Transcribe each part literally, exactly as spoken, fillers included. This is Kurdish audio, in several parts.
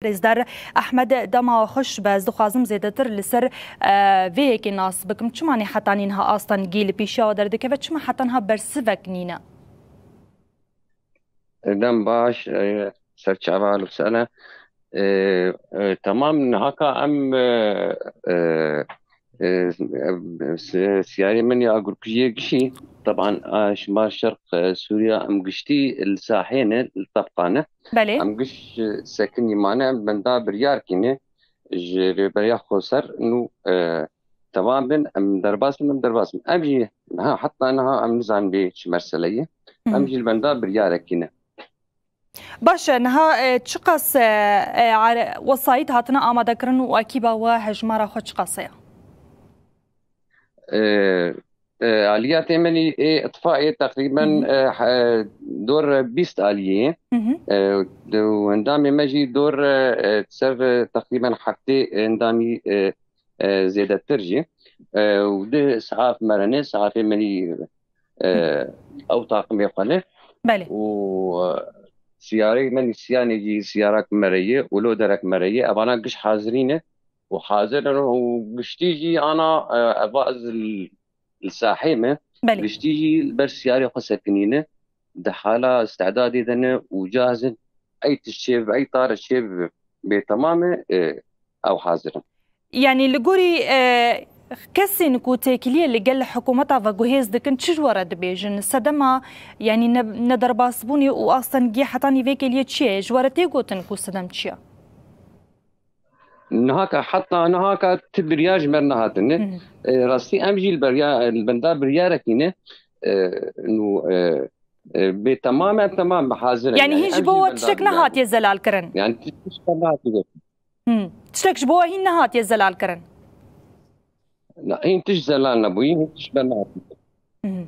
Rêzdar Ehmed, dema xweş be, ez dixwazim zêdetir li ser, e, vê yekê nas bikim. Çima nê hetanî niha asta nigî li pêşiya we derdikeve? Çima heta niha bersivek nîne? Dem baş, e, serçava Lûsene. E, e, temam, nihaka em, e, e, e, e, si-, siyarê min ya agurkujiyê gişî, teban, e, şima şerq, e, Sûriya, em giştî li sahê ne, li tebqa ne. Belê. Em giş, e, sekinî mane, em benda biryar kîne ji Rêveberiya Xweser nû, e, temam bin, em derbas bin, em derbas bin. Em jî niha, heta niha em nizanin bê çi mersele ye. Hı hı. Em jî li benda biryarekî ne. Baş e, niha, e, çiqas, e, e, are-, wesayît hatine amadekirin û ekîba we hejmara xwe çiqas heye? E, e, aliyatê min ê itfaiyê teqrîben, Hı hı. e, he-, dor bîst aliyê ye. Hı hı. E, de, û endamê me jî dor, e, e, ser, e, teqrîben heftê endamî, e, e, zêdetir jî. E, û di sehaf me re ne, sehafê me jî, e, Hı. ew taqimê xwe ne. Belê. Û, e, siyarê me, nîsiyanê jî siyarak me re ye û loderek me re ye. Evana giş hazirî ne û hazir in û giştî jî ana, e, eva ez li, li sahê me. Belê. Giştî jî li ber siyarê xwe sekinîne. Di hala istedadê de ne û cahizin. Ey tişt çêbibe, ey tarix çêbibe. Bê temam e, e, ew hazir in. Yanî li gorî, e, kesên ku têkiliyê li gel hikûmeta ve guhêz dikin, çi ji we re dibêjin? Sedema, yanî ne-, nederbasbûnê û astengiyê hetanî vê kêliyê çi ye? Ji we re tê gotin ku sedem çi ye? Nihaka, heta nihaka ti biryar ji me re nehatine. Hı hı. E, rastî em jî li berya-, li benda biryarekî ne, e, nû, e, e, bê temam e, temam, hazir in. Yanî Yanî hîn ji em bo jî we li benda tiştek biryarekî nehatiye ne. Zelal kirin? Yanî tiştek nehatiye. Hmm. Tiştek ji bo we hîn nehatiye zelal kirin? Na, hîn tişt zelal nebûyî, hîn tişt bernehatiye. Mhm.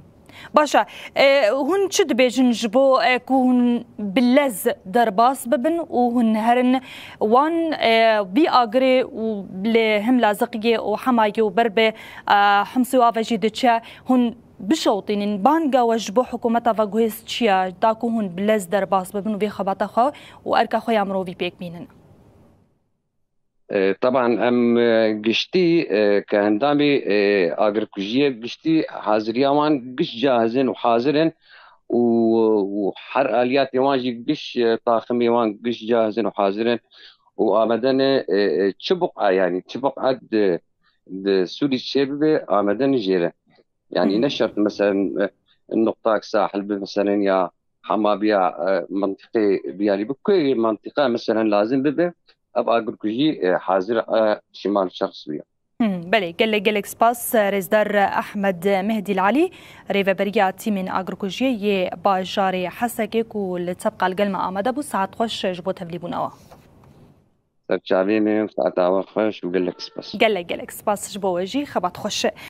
Baş e. E, hûn çi dibêjin ji bo, e, ku hûn bi lez derbas bibin û hûn herin wan, e, vî agirê û li Hemla Ziqiyê û Hemayê û ber bi, e, Himsê û ava jî diçe, hûn bişewtînin? Banga we ji bo hikûmeta ve guhêz çi ye, da ku hûn bi lez derbas bibin û vê xebata xwe û erka xwe ya mirovî pêk bînin? E, teban em, e, giştî, e, ke endamê, e, agirkujiyê giştî haziriya wan giş cahiz in û hazir in û, û her aliyatê wan jî giş, e, taximê wan giş cahiz in û hazir in û amade ne, e, e, çi buqa, yanî çi buqa di, di Sûrî çêbibe, amade ne jê re. Yanî Hı. ne şert, meselen, e, nuqtak sahil bi, meselen, ya hema biya, e, mentiqê biyarî bi, ku mentiqa, meselen, lazim bibe, ev agirkujî, e, hazir, e, şimal şexs bûye. Hı, belê, gelek, gelek spas, Rêzdar Ehmed Mehdî Alî, rêveberiya tîmên agirkujiyê yê bajarê Hesekê ku li tebqa li gel me amade bû, saet xweş ji bo tevlîbûna we. Ser çavê me, saeta we xweş û gelek spas. Gelek, gelek spas ji bo we jî, xebat xweş.